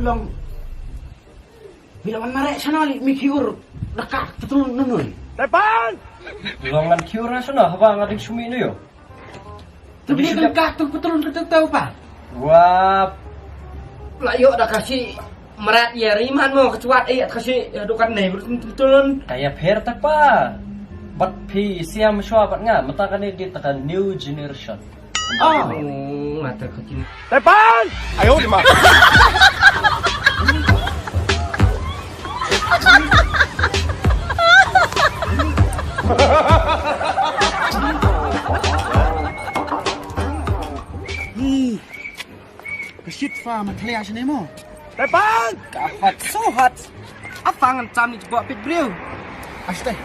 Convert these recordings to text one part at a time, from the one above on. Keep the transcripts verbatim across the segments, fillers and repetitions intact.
Long. Bila wan mareh shano li mi khiur. Daka betul nunui. Tepan! Long ngan khiur na shano haba nga ding shumi nu yo. Tu beli dengkak tu betul betul tu pa. Wah. La yo da kasi merat ya riman mo kecuat eh kasi ya dukan nei betul betul. Kaya pher tak pa. Bat phi siam shwa bat nga mata kane di taka new generation. Oh, mata kecil. Tepan! Ayo di ma. Ka shit fa ma thlia shane mo. Tepan! Ka hot so hot. Afang an tam ni jbok pit briew. Ashte.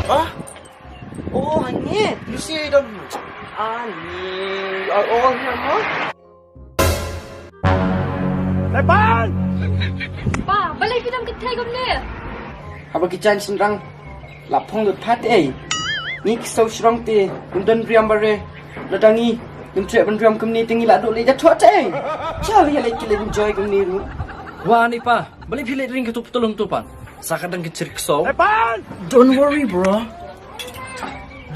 Ah? Oh, honey. You see, I don't. Honey, you are all here, huh? Tepan! Pa, balei phi dang kynthei kumne? Haba ki jan shynrang la phong lut phat ei. Ngi ki saw shrong te, ngim don riam bare. Lada ngi ngim treh ban riam kumne te ngi la duh leh jathoh te ei. Chal ïa leh ki leh enjoy kumne ruh. Wa ni pa, balei phi leh ring katu putulung tu pan. Sa ka dang kecil kesau. Tepan! Don't worry, bro.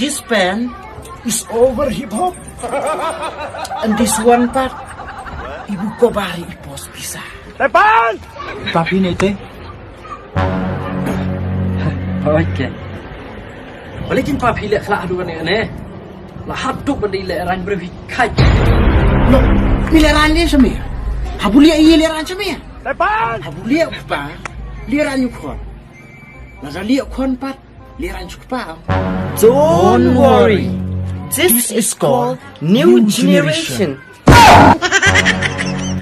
This band is over hip hop. And this one part, ibu ko bari i pos pisa. Tepan! Papi ne te. Okay. Balik kin papi lek khlak hadu ne ne. La hadu bandi lek ran berwi kai. No, ni lek ran ni sami. Habu lek i lek ran sami. Tepan! Habu lek pa, lek ran yu khon. La da lek khon pat, lek ran yu pa. Don't worry. This is called new generation.